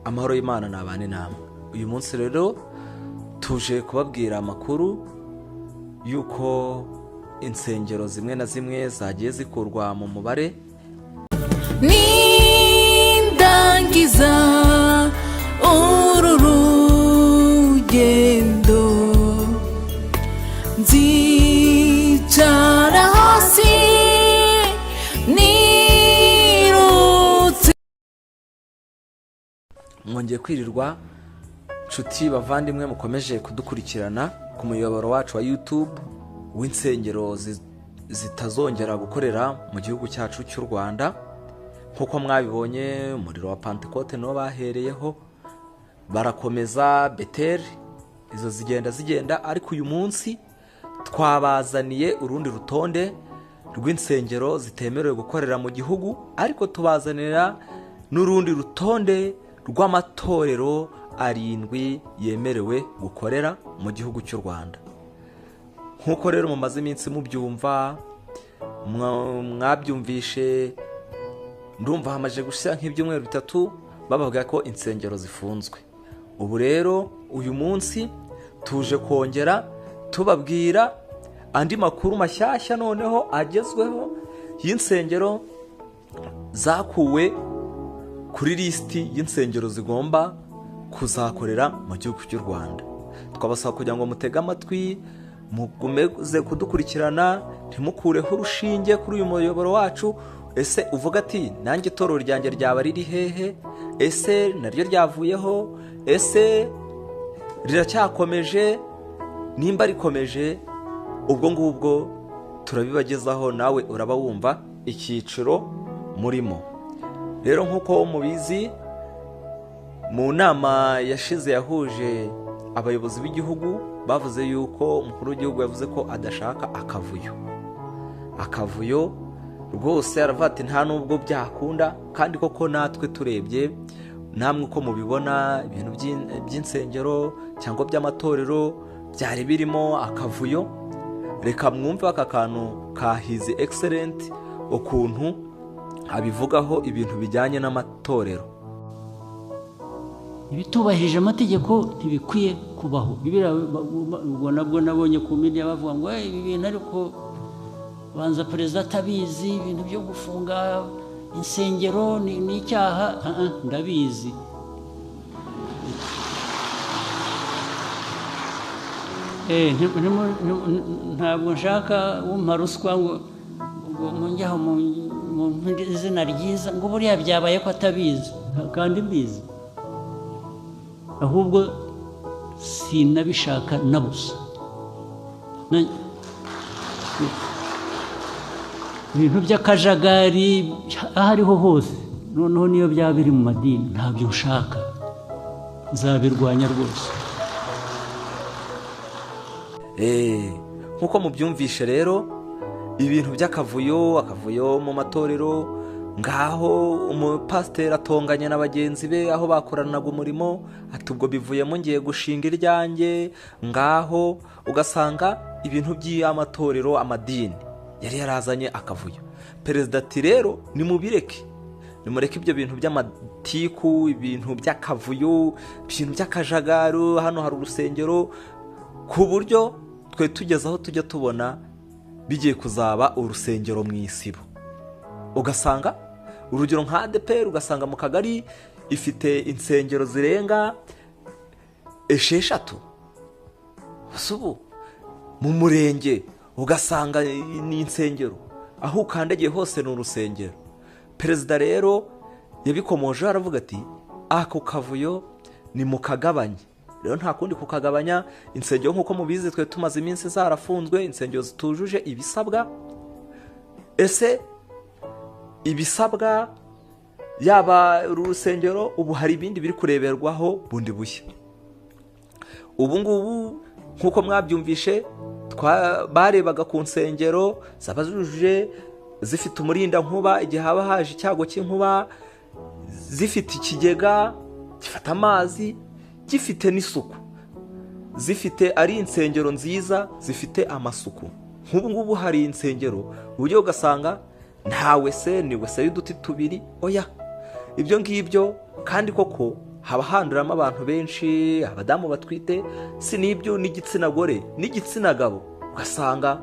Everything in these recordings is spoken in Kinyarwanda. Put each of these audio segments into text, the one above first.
Amahoro y'Imana nabane namwe. Uyu munsi rero tuje kubabwira amakuru y'uko insengero zimwe na zimwe zagiye zikurwa mu mubare. Nindangiza uru rugendo, nzicara hasi nirutse. Mwongeye kwirirwa, nshuti bavandimwe mukomeje kudukurikirana ku muyoboro wacu wa YouTube w'insengero zitazongera gukorera mu gihugu cyacu cy'u Rwanda. Nk'uko mwabibonye, umuriro wa Pantekote niwo bahereyeho, barakomeza Beteri, izo zigenda zigenda, ariko uyu munsi twabazaniye urundi rutonde rw'insengero zitemerewe gukorera mu gihugu, ariko tubazanira n'urundi rutonde rw'amatorero 7 yemerewe gukorera mu gihugu cy'u Rwanda. Nk'uko rero mumaze iminsi mubyumva, mwabyumvishe, ndumva hamaze gushira nk'ibyumweru 3 babavuga ko insengero zifunzwe. Ubu rero uyu munsi tuje kongera tubabwira andi makuru mashyashya noneho agezweho y'insengero zakuwe kuri lisiti y'insengero zigomba kuzakorera mu gihugu cy'u Rwanda. Twabasaba kugira ngo mutege amatwi, mukomeze kudukurikirana, ntimukureho urushinge kuri uyu muyoboro wacu. Ese uvuga ati nanjye itorero ryanjye ryaba riri hehe? Ese naryo ryavuyeho? Ese riracyakomeje? Nimba rikomeje, ubwo ngubwo turabibagezaho, nawe uraba wumva icyiciro murimo. Rero nk'uko mubizi, mu nama yashize yahuje abayobozi b'igihugu, bavuze yuko umukuru w'igihugu yavuze ko adashaka akavuyo. Akavuyo rwose aravuga ati nta nubwo byakunda, kandi koko natwe turebye namwe uko mubibona, ibintu by'insengero cyangwa by'amatorero byari birimo akavuyo. Reka mwumve aka kantu ka His Excellent ukuntu abivugaho ibintu bijyanye n'amatorero. Ibitubahirije amategeko ntibikwiye kubaho. Ubwo nabwo nabonye ku media bavuga ngo ibi bintu, ariko banza perezida atabizi, ibintu byo gufunga insengero ni icyaha. Ndabizi. Ntabwo nshaka wumpa ruswa ngo munjyaho mu izina ryiza ngo buriya byabaye ko atabizi, kandi mbizi. Ahubwo sinabishaka na busa. Ibintu by'akajagari aho ariho hose, noneho niyo byaba biri mu madini, ntabyo nshaka, nzabirwanya rwose. Nk'uko mubyumvishe rero, ibintu by'akavuyo, akavuyo mu matorero, ngaho umupasiteri atonganye na bagenzi be aho bakoranaga umurimo, ati ubwo bivuyemo ngiye gushinga iryanjye. Ngaho ugasanga ibintu by'amatorero, amadini yari yarazanye akavuyo. Perezida ati rero nimubireke, nimureke ibyo bintu by'amatiku, ibintu by'akavuyo, ibintu by'akajagari. Hano hari urusengero, ku buryo twe tugeze aho tujya tubona bigiye kuzaba urusengero mu isibo. Ugasanga urugero nka ADEPR, ugasanga mu kagari ifite insengero zirenga 6. Ubu mu murenge ugasanga ni insengero, aho ukandagiye hose ni urusengero. Perezida rero yabikomoje aravuga ati ako kavuyo ni mukagabanye. Rero nta kundi kukagabanya. Insengero nk'uko mubizi twe tumaze iminsi zarafunzwe, insengero zitujuje ibisabwa. Ese ibisabwa yaba urusengero, ubu hari ibindi biri kureberwaho bundi bushya. Ubu ngubu nk'uko mwabyumvishe, barebaga ku nsengero zaba zujuje, zifite umurinda nkuba igihe haba haje icyago cy'inkuba, zifite ikigega gifata amazi, gifite n'isuku, zifite ari insengero nziza zifite amasuku. Nk'ubu ngubu hari insengero uburyo ugasanga nta wese ni wese y'uduti 2, oya ibyo ngibyo. Kandi koko Haba handuramo abantu benshi, abadamu batwite, si n'ibyo, n'igitsina gore n'igitsina gabo. Ugasanga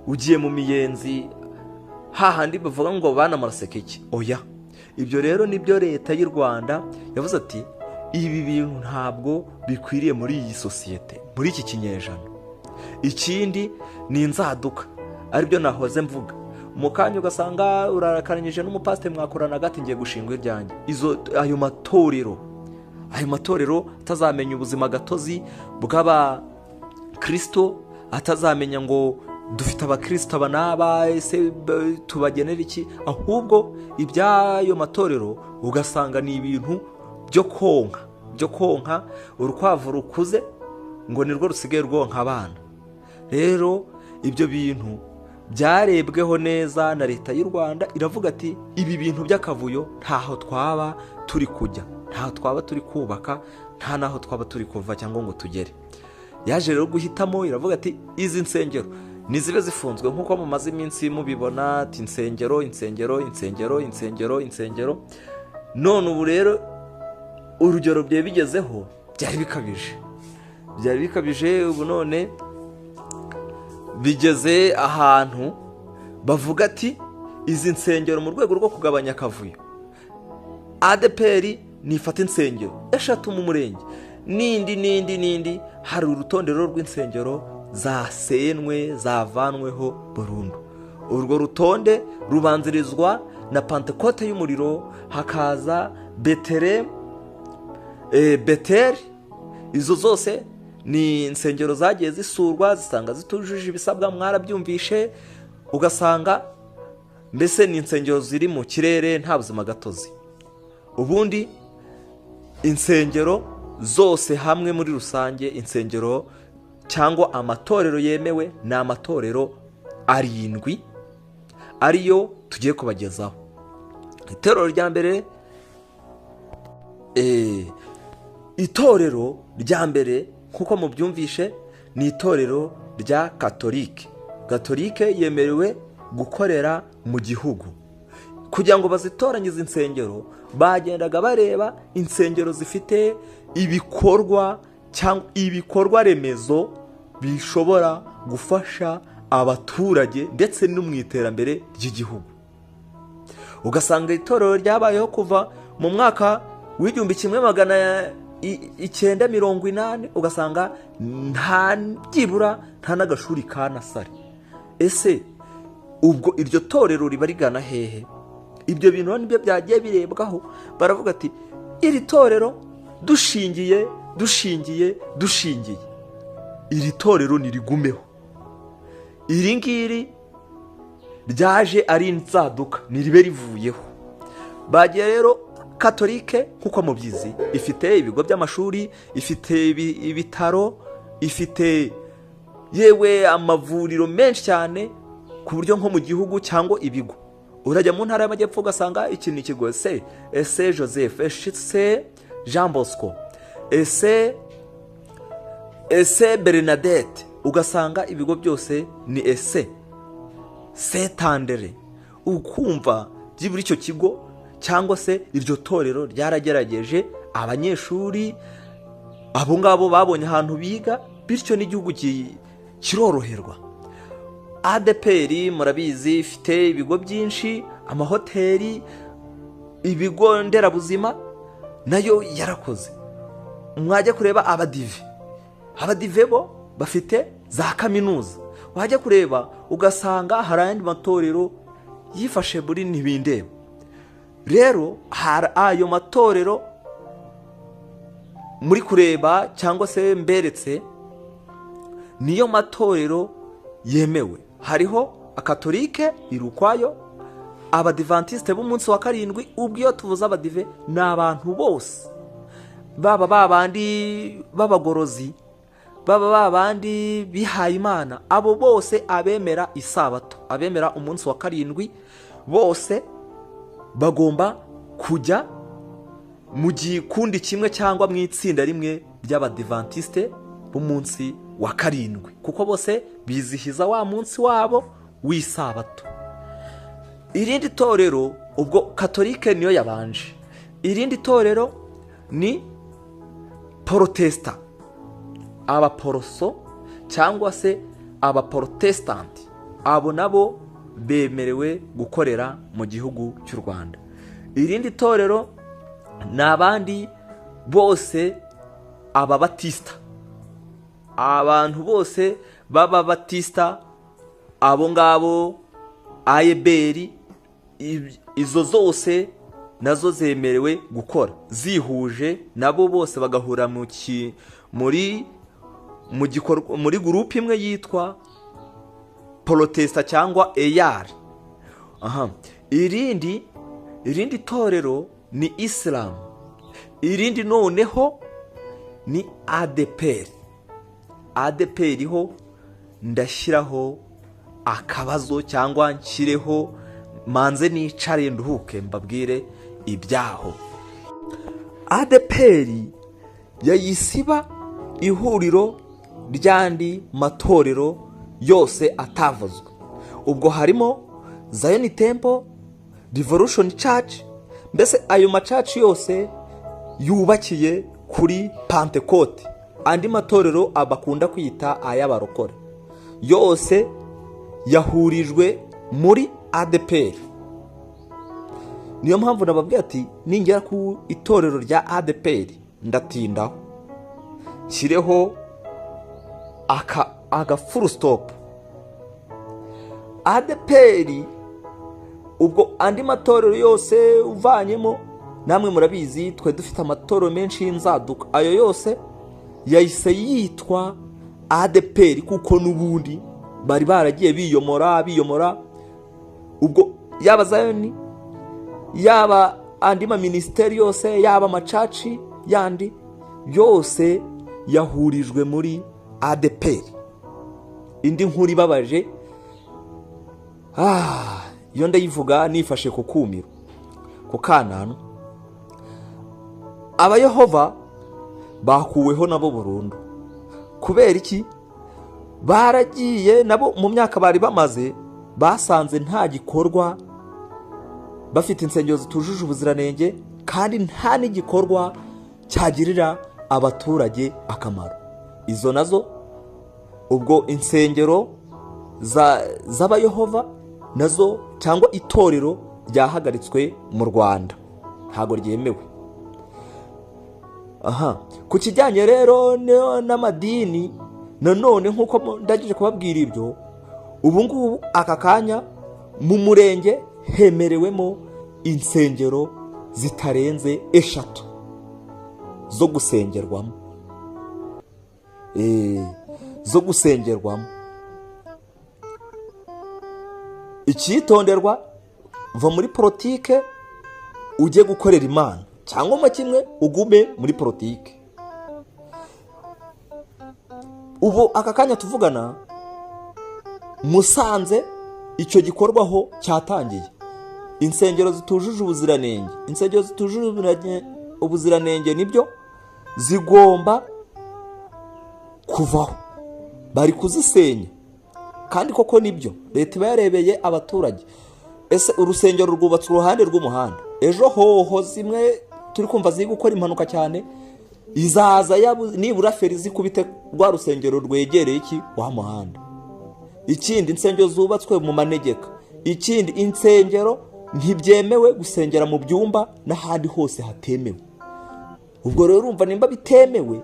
ugiye mu miyenzi hahandi bavuga ngo bana muraseka iki? Oya. Ibyo rero nibyo leta y'u Rwanda yavuze ati ibi bintu ntabwo bikwiriye muri iyi sosiyete, muri iki kinyejana. Ikindi ni inzaduka, aribyo nahoze mvuga mu kanya. Ugasanga urarakanyije n'umupasiteri mwakorana agati, ngiye gushingwa iryanjye. Izo ayo matorero atazamenya ubuzima gatozi bw'abakirisito, atazamenya ngo dufite abakirisito aba n'aba, ese tubagenera iki? Ahubwo iby'ayo matorero ugasanga ni ibintu byo konka urukwavu rukuze ngo nirwo rusigaye rwonka abana. Rero ibyo bintu byarebweho neza na leta y'u Rwanda, iravuga ati ibi bintu by'akavuyo ntaho twaba turi kujya, ntaho twaba turi kubaka, nta n'aho twaba turi kuva cyangwa ngo tugere. Yaje rero guhitamo, iravuga ati izi nsengero nizibe zifunzwe, nk'uko mumaze iminsi mubibona ati insengero, insengero, insengero, insengero, insengero. None ubu rero urugero byari bigezeho byari bikabije, byari bikabije. Ubu none bigeze ahantu bavuga ati izi nsengero, mu rwego rwo kugabanya akavuyo, ADEPR nifata insengero 3 mu murenge, n'indi, n'indi, n'indi. Hari urutonde rero rw'insengero zasenwe, zavanweho burundu. Urwo rutonde rubanzirizwa na Pantekote y'umuriro, hakaza Betere, Beteri. Izo zose ni insengero zagiye zisurwa zisanga zitujuje ibisabwa, mwarabyumvishe. Ugasanga mbese ni insengero ziri mu kirere, nta buzima gatozi. Ubundi insengero zose hamwe muri rusange, insengero cyangwa amatorero yemewe ni amatorero 7, ariyo tugiye kubagezaho. Itorero rya mbere, itorero rya mbere nk'uko mubyumvishe ni itorero rya Katolike. Katolike yemerewe gukorera mu gihugu. Kugira ngo bazitoranyize insengero, bagendaga bareba insengero zifite ibikorwa cyangwa ibikorwa remezo bishobora gufasha abaturage ndetse no mu iterambere ry'igihugu. Ugasanga itorero ryabayeho kuva mu mwaka w'1980, ugasanga nta byibura nta n'agashuri ka nursery. Ese ubwo iryo torero riba rigana hehe? Ibyo bintu nibyo byagiye birebwaho, baravuga ati iri torero dushingiye iri torero nirigumeho, iri ngiri ryaje ari inzaduka niribe rivuyeho. Bagiye rero Katolike, nk'uko mubyizi, ifite ibigo by'amashuri, ifite ibitaro, ifite yewe amavuriro menshi cyane, ku buryo nko mu gihugu cyangwa ibigo, urajya mu ntara y'Amajyepfo ugasanga iki ni ikigo se ese Joseph, ese Jean Bosco, ese Bernadette, ugasanga ibigo byose ni ese setandere. Ukumva byibura icyo kigo cyangwa se iryo torero ryaragerageje, abanyeshuri abo ngabo babonye ahantu biga, bityo n'igihugu kiroroherwa. ADEPR murabizi ifite ibigo byinshi, amahoteli, ibigo nderabuzima, nayo yarakoze. Mwajya kureba Abadive, Abadive bo bafite za kaminuza. Wajya kureba ugasanga hari ayandi matorero yifashe muri ntibindeba. Rero hari ayo matorero muri kureba cyangwa se mberetse, niyo matorero yemewe. Hariho Akatolike iri ukwayo, Abadivantisite b'umunsi wa karindwi. Ubwo iyo tuvuze Abadive ni abantu bose, baba babandi b'abagorozi, baba babandi bihaye Imana, abo bose abemera isabato, abemera umunsi wa karindwi, bose bagomba kujya mu gikundi kimwe cyangwa mu itsinda rimwe ry'Abadivantisite b'umunsi wa karindwi, kuko bose bizihiza wa munsi wabo w'isabato. Irindi torero, ubwo Katolike niyo yabanje, irindi torero ni Porotesita, Abaporoso cyangwa se Abaporotesitanti, abo nabo bemerewe gukorera mu gihugu cy'u Rwanda. Irindi torero ni abandi bose, Ababatisita, abantu bose b'Ababatisita, abo ngabo AEBR, izo zose nazo zemerewe gukora zihuje, nabo bose bagahura muri mu gikorwa, muri groupe imwe yitwa Porotesita cyangwa EAR. Aha, irindi torero ni Isilamu. Irindi noneho ni ADEPR. ADEPR ho ndashyiraho akabazo cyangwa nshyireho manze nicare nduhuke mbabwire ibyaho. ADEPR yayisiba ihuriro ry'andi matorero yose atavuzwe. Ubwo harimo Zion Temple, Revolution Church, mbese ayo ma church yose yubakiye kuri Pantekote, andi matorero bakunda kwita ay'abarokore, yose yahurijwe muri ADEPR. Niyo mpamvu nababwiye ati ningera ku itorero rya ADEPR ndatindaho nshyireho aka full stop. ADEPR, ubwo andi matorero yose uvanyemo, namwe murabizi, twe dufite amatorero menshi y'inzaduka, ayo yose yahise yitwa ADEPR kuko n'ubundi bari baragiye biyomora biyomora. Ubwo yaba Zayoni, yaba andi maminisiteri yose, yaba ama church yandi yose yahurijwe muri ADEPR. Indi nkuru ibabaje, iyo ndayivuga nifashe ku kumiro ku kananwa. Abayehova bakuweho nabo burundu. Kubera iki? Baragiye nabo mu myaka bari bamaze basanze nta gikorwa bafite, insengero zitujuje ubuziranenge kandi nta n'igikorwa cyagirira abaturage akamaro. Izo nazo ubwo insengero z'Abayehova nazo cyangwa itorero ryahagaritswe mu Rwanda, ntabwo ryemewe. Aha ku kijyanye rero n'amadini nanone, nk'uko ndangije kubabwira ibyo, ubu ngubu aka kanya mu murenge hemerewemo insengero zitarenze 3 zo gusengerwamo, zo gusengerwamo. Icyitonderwa: va muri politike ujye gukorera Imana, cyangwa mo kimwe ugume muri politike. Ubu aka kanya tuvugana, Musanze icyo gikorwaho cyatangiye. Insengero zitujuje ubuziranenge, insengero zitujuje ubuziranenge nibyo zigomba kuvaho, bari kuzisenya. Kandi koko nibyo, leta iba yarebeye abaturage. Ese urusengero rwubatse uruhande rw'umuhanda, ejo hoho zimwe turi kumva ziri gukora impanuka cyane, izaza nibura feri zikubite rwa rusengero rwegereye iki wa muhanda. Ikindi, insengero zubatswe mu manegeka. Ikindi, insengero ntibyemewe gusengera mu byumba n'ahandi hose hatemewe. Ubwo rero urumva, nimba bitemewe,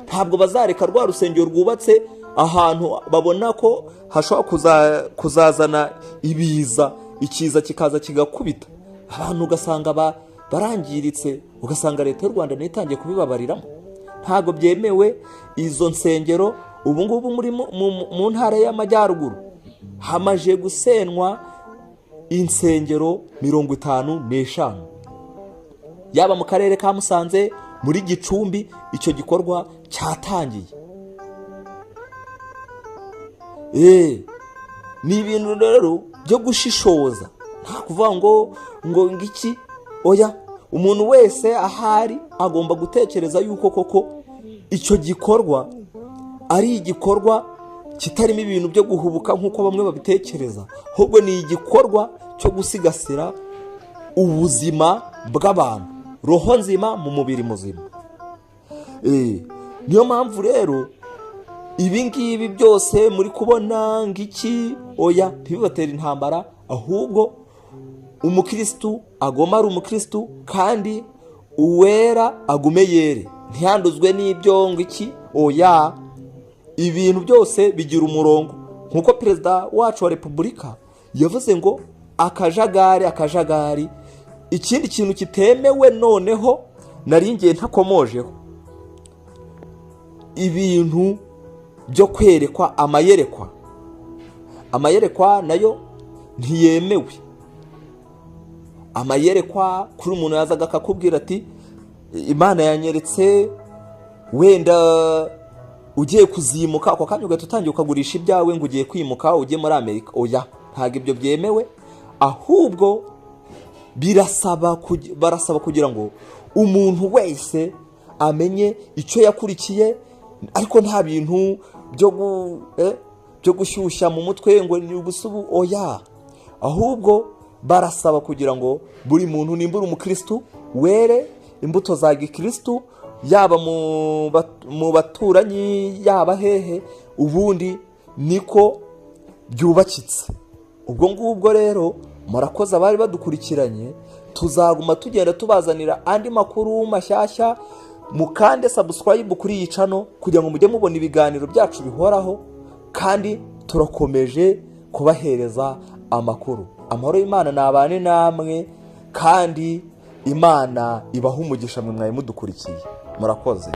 ntabwo bazareka rwa rusengero rwubatse ahantu babona ko hashobora kuzazana ibiza, ikiza kikaza kigakubita abantu, ugasanga barangiritse, ugasanga Leta y'u Rwanda niyo itangiye kubibabariramo. Ntabwo byemewe izo nsengero. Ubu ngubu muri mu Ntara y'Amajyaruguru hamaze gusenwa insengero 55, yaba mu karere ka Musanze, muri Gicumbi icyo gikorwa cyatangiye. Ni ibintu rero byo gushishoza, nta kuvuga ngo ngiki, oya. Umuntu wese ahari agomba gutekereza yuko koko icyo gikorwa ari igikorwa kitarimo ibintu byo guhubuka nk'uko bamwe babitekereza, ahubwo ni igikorwa cyo gusigasira ubuzima bw'abantu, roho nzima mu mubiri muzima. Niyo mpamvu rero ibi ngibi byose muri kubona ngiki, oya, ntibibatere intambara, ahubwo umukirisitu agoma ari umukirisitu, kandi uwera agume yere, ntiyanduzwe n'ibyo ngiki, oya. Ibintu byose bigira umurongo, nk'uko Perezida wacu wa Repubulika yavuze ngo akajagari, akajagari. Ikindi kintu kitemewe noneho nari ngiye ntakomojeho, ibintu byo kwerekwa, amayerekwa. Amayerekwa nayo ntiyemewe. Amayerekwa kuri umuntu yazaga akakubwira ati: "Imana yanyeretse wenda ugiye kuzimuka," ako kanya ugahita utangira ukagurisha ibyawe ngo ugiye kwimuka ujye muri Amerika. Oya, ntabwo ibyo byemewe. Ahubwo barasaba kugira ngo umuntu wese amenye icyo yakurikiye, ariko nta bintu byo gushyushya mu mutwe ngo ni ubusubu, oya. Ahubwo barasaba kugira ngo buri muntu, nimba uri umukirisitu, were imbuto za gikirisitu, yaba mu baturanyi, yaba hehe, ubundi niko byubakitse. Ubwo ngubwo rero murakoze abari badukurikiranye. Tuzaguma tugenda tubazanira andi makuru mashyashya. Mukande subscribe kuri iyi channel kugira ngo mujye mubona ibiganiro byacu bihoraho, kandi turakomeje kubahereza amakuru. Amahoro y'Imana nabane namwe, kandi Imana ibahe umugisha mwe mwari mudukurikiye. Murakoze.